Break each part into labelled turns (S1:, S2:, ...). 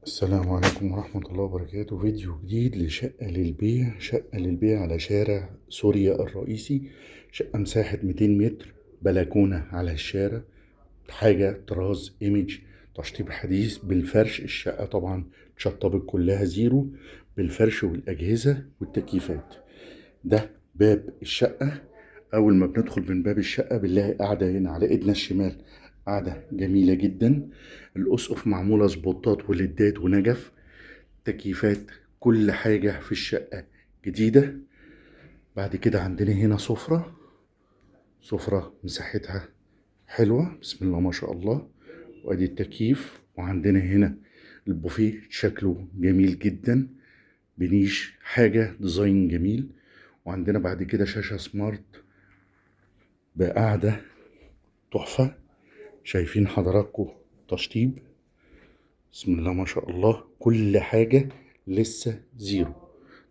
S1: السلام عليكم ورحمة الله وبركاته. فيديو جديد لشقة للبيع، شقة للبيع على شارع سوريا الرئيسي. شقة مساحة 200 متر، بلكونة على الشارع، حاجة طراز ايمج، تشطيب حديث بالفرش. الشقة طبعا اتشطبت كلها زيرو بالفرش والأجهزة والتكييفات. ده باب الشقة. أول ما بندخل من باب الشقة بنلاقي قاعدة هنا على إيدنا الشمال، قاعدة جميلة جدا. الأسقف معمولة سبوتات وليدات ونجف، تكييفات، كل حاجة في الشقة جديدة. بعد كده عندنا هنا سفرة، سفرة مساحتها حلوة بسم الله ما شاء الله، وادي التكييف. وعندنا هنا البوفيه شكله جميل جدا، بنيش، حاجة design جميل. وعندنا بعد كده شاشة smart بقعدة تحفة. شايفين حضراتكم تشطيب بسم الله ما شاء الله، كل حاجة لسه زيرو،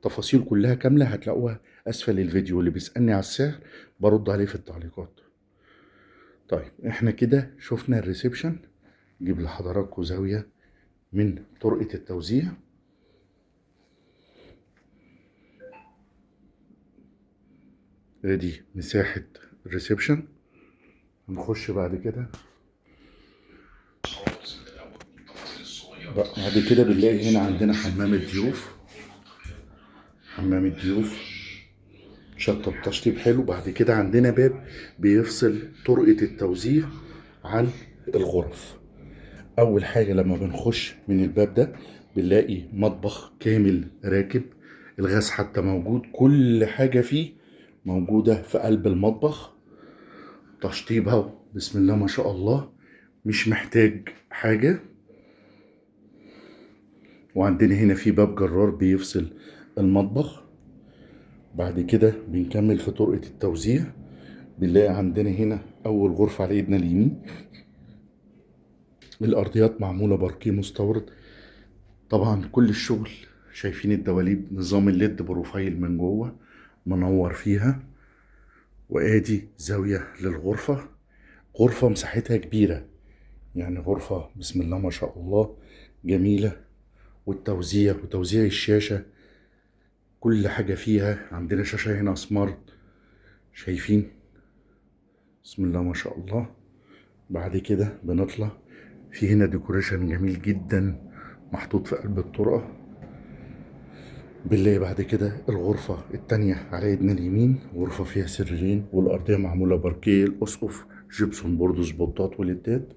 S1: تفاصيل كلها كاملة هتلاقوها أسفل الفيديو. اللي بيسألني على السعر برد عليه في التعليقات. طيب احنا كده شفنا ال reception. جيب لحضراتكم زاوية من طرقة التوزيع. ادي مساحة ال reception. هنخش بعد كده، بعد كده بنلاقي هنا عندنا حمام الضيوف. حمام الضيوف شطب تشطيب حلو. بعد كده عندنا باب بيفصل طرقة التوزيع عن الغرف. أول حاجة لما بنخش من الباب ده بنلاقي مطبخ كامل راكب، الغاز حتى موجود، كل حاجة فيه موجودة في قلب المطبخ. تشطيبها بسم الله ما شاء الله، مش محتاج حاجة. وعندنا هنا في باب جرار بيفصل المطبخ. بعد كده بنكمل في طرقة التوزيع، بنلاقي عندنا هنا أول غرفة على إيدنا اليمين. الأرضيات معمولة باركيه مستورد، طبعا كل الشغل شايفين الدواليب نظام ال LED profile من جوه منور فيها. وادي زاوية للغرفة، غرفة مساحتها كبيرة، يعني غرفة بسم الله ما شاء الله جميلة. والتوزيع وتوزيع الشاشة كل حاجة فيها. عندنا شاشة هنا سمارت شايفين بسم الله ما شاء الله. بعد كده بنطلع في هنا decoration جميل جدا محطوط في قلب الطرقة. بنلاقي بعد كده الغرفة التانية على ايدنا اليمين، غرفة فيها سريرين والأرضية معمولة باركيه، الأسقف gypsum board سبوتات وليدات.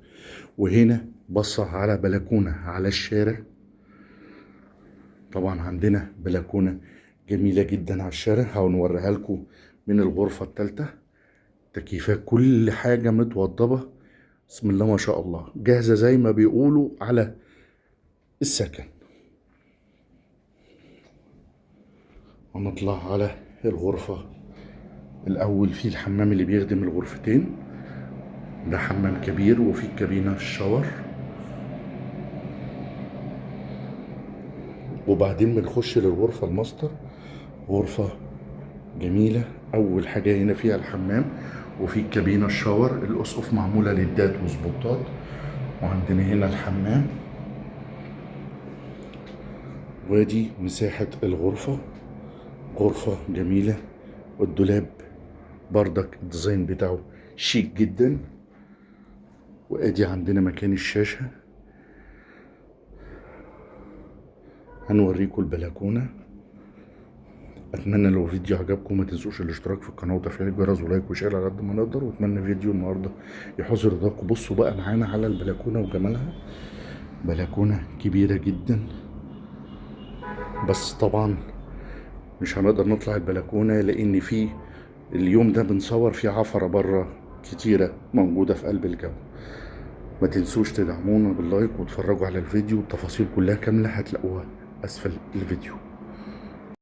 S1: وهنا بصة على بلكونة على الشارع، طبعا عندنا بلكونة جميلة جدا على الشارع هنوريها لكم من الغرفة التالتة. تكييفات، كل حاجة متوضبة بسم الله ما شاء الله، جاهزة زي ما بيقولوا على السكن. هنطلع على الغرفة الأول، في الحمام اللي بيخدم الغرفتين، ده حمام كبير وفي الكابينة الشاور. وبعدين بنخش للغرفة الماستر، غرفة جميلة. أول حاجة هنا فيها الحمام وفي الكابينة الشاور، الأسقف معمولة ليدات وسبوتات. وعندنا هنا الحمام، وادي مساحة الغرفة، غرفة جميلة. والدولاب بردك ال design بتاعه شيك جدا. وادي عندنا مكان الشاشة. هنوريكم البلكونة. اتمنى لو الفيديو عجبكم ما تنسوش الاشتراك في القناة وتفعيل الجرس و like و share على قد ما نقدر. واتمنى فيديو النهارده يحوز رضاكم. بصوا بقى معانا على البلكونة وجمالها، بلكونة كبيرة جدا، بس طبعا مش هنقدر نطلع البلكونة لان في اليوم ده بنصور في عفرة بره كتيرة موجودة في قلب الجو. ما تنسوش تدعمونا بال like وتفرجوا على الفيديو، التفاصيل كلها كاملة هتلاقوها أسفل الفيديو.